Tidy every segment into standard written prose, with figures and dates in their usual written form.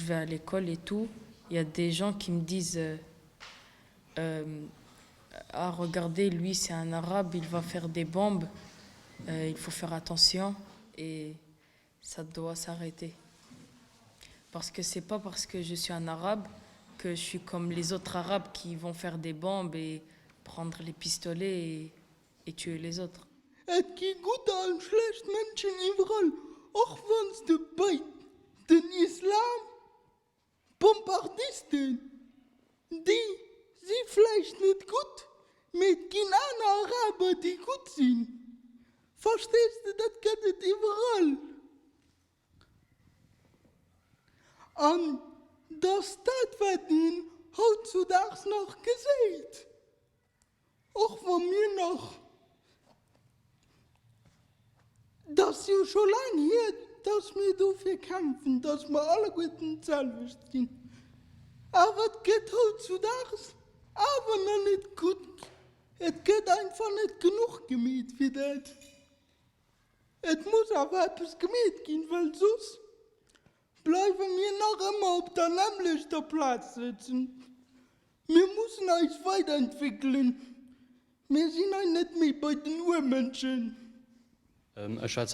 Je vais à l'école et tout, il y a des gens qui me disent euh, euh, ah regardez lui c'est un arabe, il va faire des bombes, euh, il faut faire attention et ça doit s'arrêter. Parce que c'est pas parce que je suis un arabe que je suis comme les autres arabes qui vont faire des bombes et prendre les pistolets et, et tuer les autres. Et gi gutt an schlecht Mënschen iwwerall, och wann s de bei den Islam Bombardisten, déi si vläicht net gutt, mee et ginn aner Araber, déi gutt sinn. Verstees de, dat gëtt et iwwerall. An dass dat, wat een hautzudaags nach geséit. Och wa mir nach, dat ass jo scho laang hier, dass mir dofir kämpfen, dass mer alleguerten d'selwecht ginn, awer et gëtt hautzudaags awer nach net gutt, et gëtt einfach net genuch gemeet fir dat. Et muss awer eppes gemeet ginn, well soss bleiwe mir nach ëmmer op der nämmlechter Plaz sëtzen. Mir mussen eis weiderentwéckelen. Mir sinn hei net méi bei den Urmënschen. Ech schwätz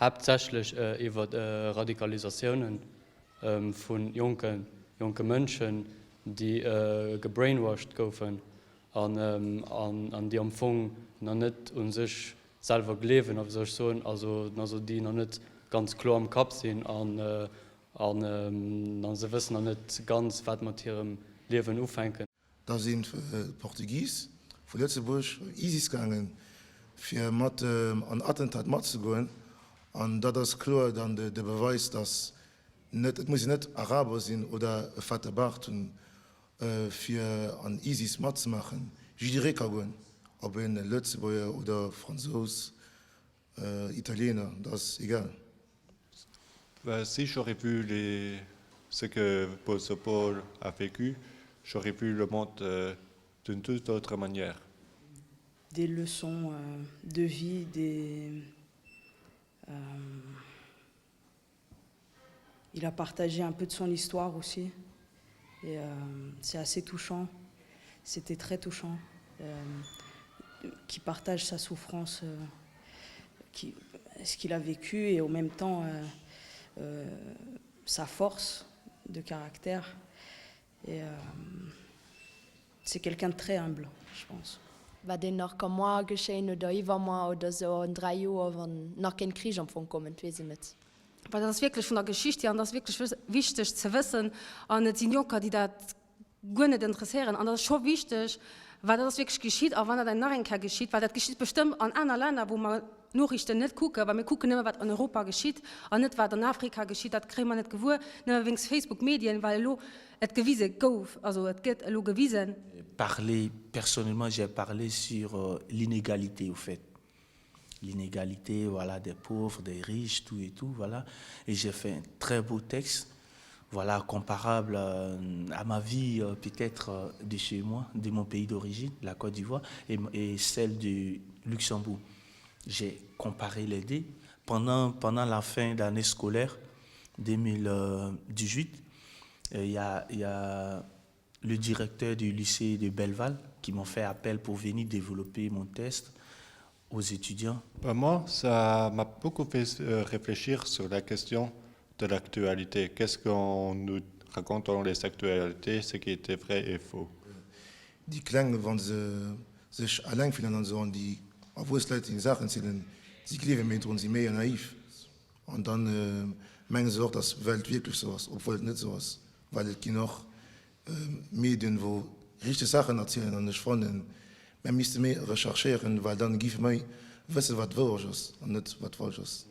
haaptsächlech iwwer Radikalisatiounen vu jonke Mënschen, déi gebrainwashed goufen an déi am Fong nach net u sech selwer gleewen, a wéi soll ech soen, also déi nach net ganz kloer am Kapp sinn an se wëssen nach net ganz, wat mat hirem Liewen ufänken. Da sinn d'Portugis vu Lëtzebuerg bei ISIS gaangen, fir mat an Attentat matzegoen. An dat ass kloer dann de Beweis, datt net, et muss een net Araber sinn oder e fette Baart hunn, fir an ISIS matzemaachen. Jidderee ka goen, ob een Lëtzebuerger oder Fransous, Italiener, dat ass egal. Si j'aurais vu les ce que Paul a vécu, j'aurais vu le monde d'une toute autre manière. Des leçons de vie, des Il a partagé un peu de son histoire aussi et euh, c'est assez touchant. C'était très touchant euh, qui partage sa souffrance, euh, qui, ce qu'il a vécu et au même temps euh, euh, sa force de caractère. Et euh, c'est quelqu'un de très humble, je pense. Wat een nach ka moar geschéien oder iwwermoar oder sou an 3 Joer, wann nach kéint Krich am Fong kommen, et weess een net. Well dat ass wierklech vun der Geschicht hier an dat ass wierklech wichteg ze wëssen. An et sinn Jonker, déi dat guer net interesséieren. An dat ass scho wichteg, well dat ass wierklech geschitt. A wann dat nach eng Kéier geschitt, well dat geschitt bestëmmt an aner Länner, wou mer Noriichten net kucken, well mir kucken nëmme wat an Europa geschitt an net wat an Afrika geschitt, dat kréie mer net gewuer, nëmme wéinst Facebook Medien, well elo et gewise gouf, also et gëtt elo gewisen. Parler, personnellement j'ai parlé sur l'inégalité au fait, l'inégalité voilà des pauvres, des riches, tout et tout voilà et j'ai fait un très beau texte voilà comparable à ma vie peut-être de chez moi, de mon pays d'origine, la Côte d'Ivoire et, et celle du Luxembourg. J'ai comparé les deux. Pendant, pendant la fin d'année scolaire 2018, il y a, y a le directeur du lycée de Belval qui m'ont fait appel pour venir développer mon test aux étudiants. Ben moi, ça m'a beaucoup fait réfléchir sur la question de l'actualité. Qu'est-ce qu'on nous raconte dans les actualités, ce qui était vrai et faux? Déi Kleng, wa se sech eleng fillen an esou, an déi erwuess Leit hinne Saachen zielen, si gleewe méi drun, si méi naiv an da menge se och, datt d'Welt wierklech esou ass, obwuel et net esou ass, well et ginn och Medien, wou richteg Saachen erzielen an ech fannen, mär misste méi recherchéieren, well dann géife méi wëssen, wat d'Wourecht ass an net wat falsch ass.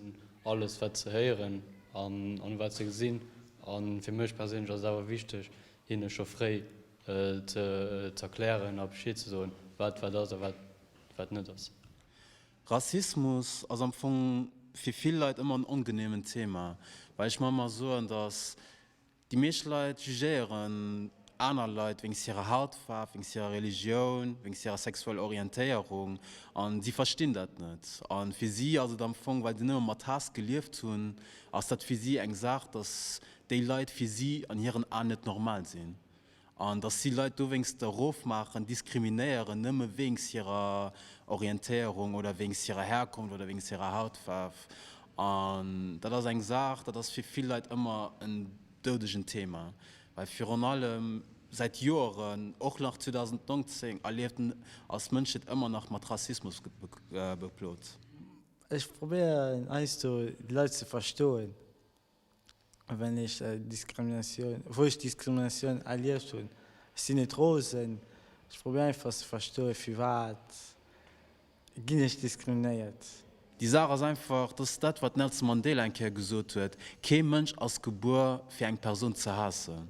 Alles wat se héieren an wat se gesinn. A fir mech perséinlech ass et awer wichteg, hinne scho fréi ze erklären a Bescheed ze soen, wat wat ass a wat wat net ass. Rassismus ass am Fong fir vill Leit ëmmer en ongenehmen Thema, well ech mer ëmmer soen, datt déi meescht Leit jugéieren. aner Leit wéinst hirer Hautfaarf, wéinst hirer Religioun, wéinst hirer sexueller Orientéierung an si verstinn dat net. A fir si ass et am Fong, well se nëmme mat Haass gelieft hunn, ass dat fir si eng Saach, datt déi Leit fir si an hiren Aen net normal sinn an datt si Leit dowéinst erofmaachen, diskriminéieren, nëmme wéinst hirer Orientéierung oder wéinst hirer Herkunft oder wéinst hirer Hautfaarf. An dat ass eng Saach, dat ass fir vill Leit ëmmer en doudegen Thema, well virun allem säit Joeren, och nach 2019, erlieft ass d'Mënschheet ëmmer nach mat Rassismus beplot. Ech probéieren heiansdo déi Leit ze verstoen, wann ech Diskriminatioun, wou ech Diskriminatioun erlieft hunn. Ech sinn net rosen, ech probéieren einfach ze verstoen, firwat Ginn ech diskriminéiert? Déi Saach ass einfach, dat ass dat, wat Nelson Mandela eng Kéier gesot huet, Kee Mënsch ass gebuer, fir eng Persoun ze haassen.